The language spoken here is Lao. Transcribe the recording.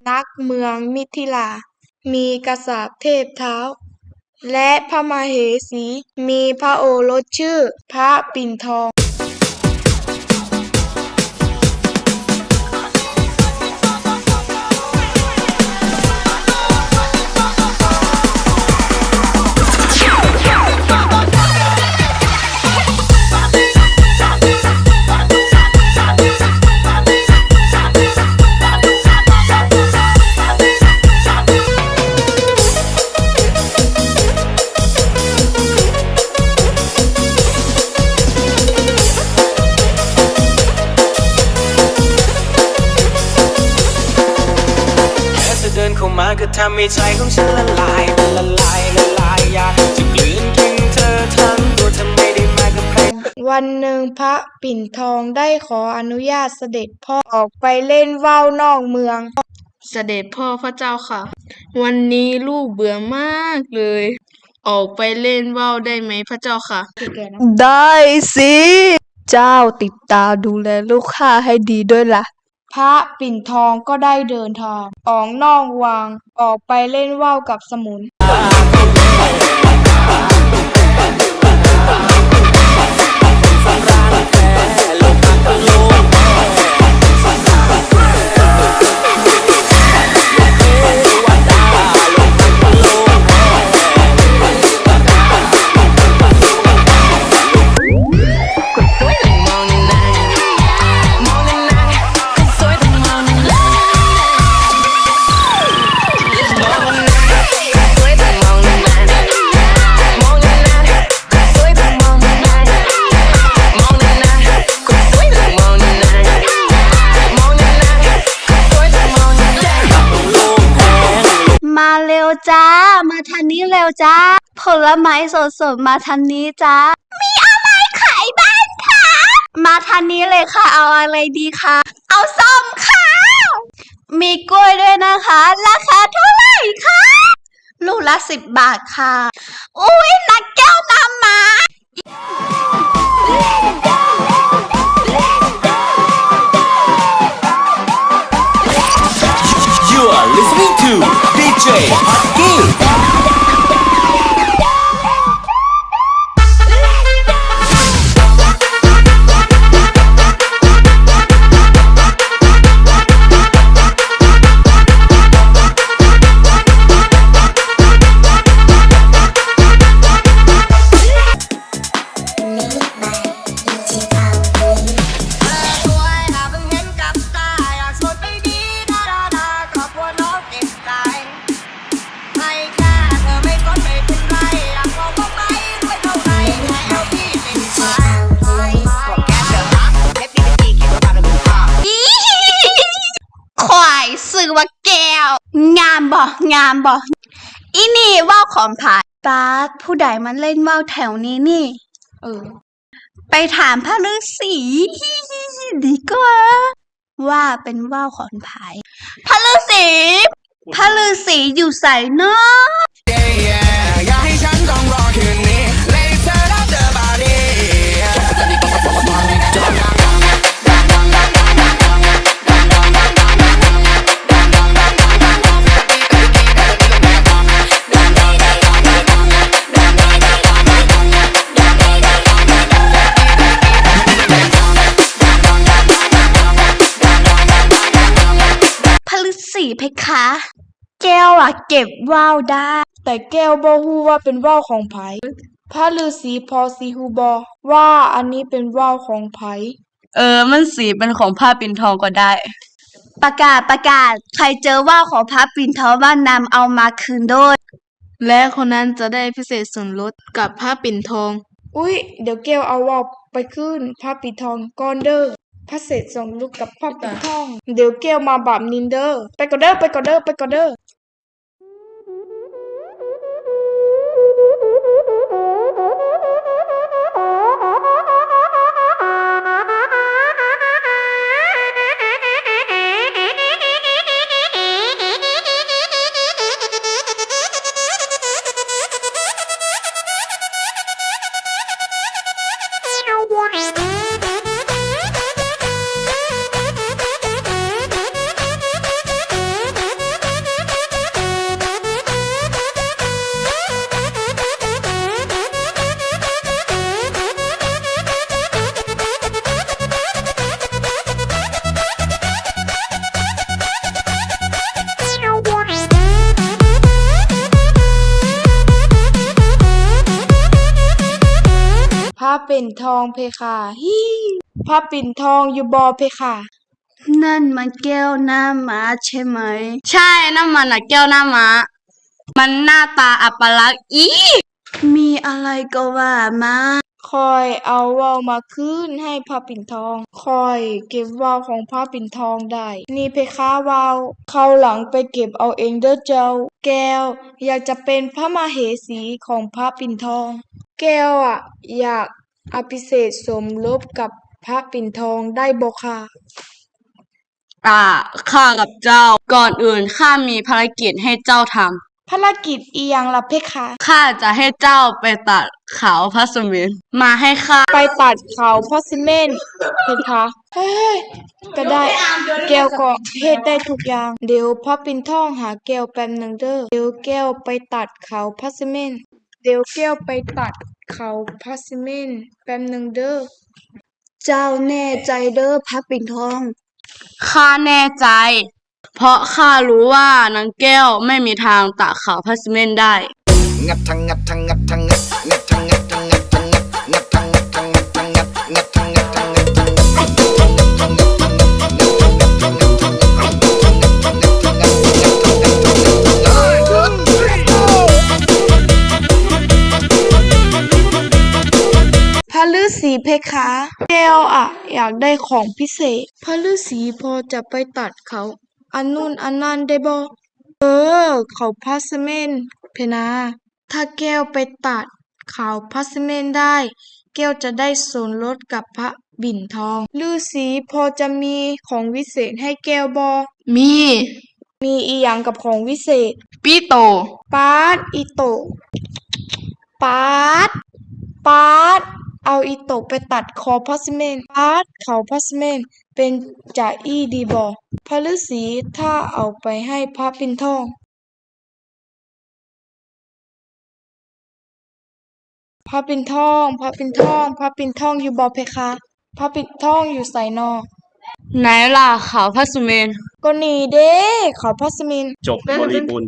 ນັກເມືອງມິທິລາ ມີກະສັດເທບທ້າວ ແລະ ພະມະເຫສີ ມີພະໂອລົດຊື່ພະປິນທອງ. ວັນໜຶ່ງພະປິນທອງໄດ້ຂໍອະນຸຍາດສະເດັດພໍ່ອອກໄປເລ່ນວ່າວນອກເມືອງ. ສະເດັດພໍ່ພະເຈົ້າຂ້າ, ວັນນີ້ລູກເບື່ອມາກເລີຍ, ອອກໄປເລ່ນວ່າວໄດ້ໄໝພະເຈົ້າຂ້າ? ໄດ້ສິ, ເຈົ້າຕິດຕາດູແລລູກຂ້າໃຫ້ດີດ້ວຍລະ. ພະປິນທອງກໍໄດ້ເດີນທາງອອກນອກວັງ, ອອກໄປເລ່ນວ່າວກັບສະໝຸນ. ມາເລັວຈ້າ, ມາທາງນີ້ເລັວຈ້າ, ຜົນລະໄມ້ສົດໆ ມາທາງນີ້ຈ້າ. ມີອະໄລຂາຍບ້າງຄະ? ມາທາງນີ້ເລີຍຄ່ະ, ເອົາອະໄລດີຄະ? ເອົາສົ້ມຄ່ະ. ມີກ້ວຍດ້ວຍນະຄະ, ລາຄາເທົ່າໃດຄະ? ລູກລະສິບບາດຄ່ະ. ອຸ້ຍ ນັກແກ້ວນຳມາ. You are listening to ດີເຈ Hot Kids.ຄວາຍຊື່ວ່າແກ້ວ ງາມບໍ່? ງາມບໍ່? ອີນີ້ເວົ້າຂອງໃຜ? ປາດ ຜູ້ໃດມາເລ່ນເວົ້າແຖວນີ້ນີ້? ເອີ ໄປຖາມພະລືສີດີກວ່າ ວ່າເປັນເວົ້າຂອງໃຜ? ພະລືສີ ພະລືສີຢູ່ໃສເນາະ? ພະລືສີເພຄະ ແກ້ວອະເກັບວ່າວໄດ້ ແຕ່ແກ້ວບໍ່ຮູ້ວ່າເປັນວ່າວຂອງໃຜ. ພະລືສີພໍຊິຮູ້ບໍ່ວ່າອັນນີ້ເປັນວ່າວຂອງໃຜ? ເອີ ມັນຊິເປັນຂອງພະປິນທອງກໍໄດ້. ປະກາດ ປະກາດ ໃຜເຈີວ່າວຂອງພະປິນທອງບ້າງນຳ ເອົາມາຄືນໂດຍ ແລະ ຄົນນັ້ນຈະໄດ້ພິເສດສ່ວນຫຼຸດກັບພະປິນທອງ. ອຸ້ຍ ດຽວແກ້ວເອົາວ່າວໄປຄືນພະປິນທອງກ່ອນເດີ. ພິເສດສ່ວນຫຼຸດກັບພະປິນທອງ. ດຽວແກ້ວມາບາບນີ້ເດີ. ໄປກ່ອນເດີ ໄປກ່ອນເດີ ໄປກ່ອນເດີ. ພະປິ້ນທອງເພຄາ. ຮີ້ ພະປິ້ນທອງຢູ່ບໍ່ເພຄາ? ນັ້ນມັນແກ້ວນ້ຳມ້າໃຊ່ໄໝ? ໃຊ່, ນັ້ນມັນນະແກ້ວນ້ຳມ້າ. ມັນໜ້າຕາອັບປະລັກອີກ. ມີອະໄລກໍວ່າມາ. ຂ້ອຍເອົາວ່າວມາຄືນໃຫ້ພະປິ້ນທອງ. ຂ້ອຍເກັບວ່າວຂອງພະປິ້ນທອງໄດ້. ນີ້ເພຄາ ວ່າວ. ຄາວຫຼັງໄປເກັບເອົາເອງເດີເຈົ້າ. ແກ້ວຢາກຈະເປັນພະມະເຫສີຂອງພະປິ້ນທອງ. ແກ້ວອະຢາກອະພິເສກສົມລົບກັບພະປິ້ນທອງໄດ້ບໍ່ຄະ? ອາ ຂ້າກັບເຈົ້າ. ກ່ອນອື່ນຂ້າມີພາລະກິດໃຫ້ເຈົ້າທຳ. ພາລະກິດອີ່ຫຍັງລະເພຄາ? ຂ້າຈະໃຫ້ເຈົ້າໄປຕັດຂາວພາສເມັນມາໃຫ້ຂ້າ. ໄປຕັດຂາວພາສເມັນເພຄາ. ເຮີ້ຍ ກໍໄດ້, ແກ້ວກໍເຮັດໄດ້ທຸກຢ່າງ. ດຽວພະປິ້ນທອງຫາແກ້ວແປັບໜຶ່ງເດີ. ດຽວແກ້ວໄປຕັດຂາວພາສເມັນ. ດຽວແກ້ວໄປຕັດຂາວພາສເມັນແປັບໜຶ່ງເດີ. ເຈົ້າແນ່ໃຈເດີພະປິ້ນທອງ? ຂ້າແນ່ໃຈ, ເພາະຂ້າຮູ້ວ່ານາງແກ້ວໄມ່ມີທາງຕັດຂາວພາສເມັນໄດ້. ພະລືສີເພຄາ, ແກ້ວອະຢາກໄດ້ຂອງພິເສດ. ພະລືສີພໍຈະໄປຕັດຂາວອັນນັ້ນອັນນັ້ນໄດ້ບໍ່? ເອີ ຂາວພາສເມັນເພນາ. ຖ້າແກ້ວໄປຕັດຂາວພາສເມັນໄດ້, ແກ້ວຈະໄດ້ສ່ວນລົດກັບພະປິ້ນທອງ. ລືສີພໍຈະມີຂອງວິເສດໃຫ້ແກ້ວບໍ່? ມີ. ມີອີ່ຫຍັງກັບຂອງວິເສດ? ປີໂຕ. ປາດ ອີໂຕ. ປາດ ປາດ ເອົາອີໂຕໄປຕັດຄໍພາສເມັນ. ປາດ ເຂົາພາສເມັນ ເປັນຈະອີ່ດີບໍ່? ພະລືສີ ຖ້າເອົາໄປໃຫ້ພະປິ້ນທອງ. ພະປິ້ນທອງ ພະປິ້ນທອງ ພະປິ້ນທອງຢູ່ບໍ່ເພຄາ? ພະປິ້ນທອງຢູ່ໃສນໍ? ໄນລະ ຂາວພາສເມັນ? ກໍນີ້ເດ້ ຂາວພາສເມັນ. ຈົບບໍລິບູນ.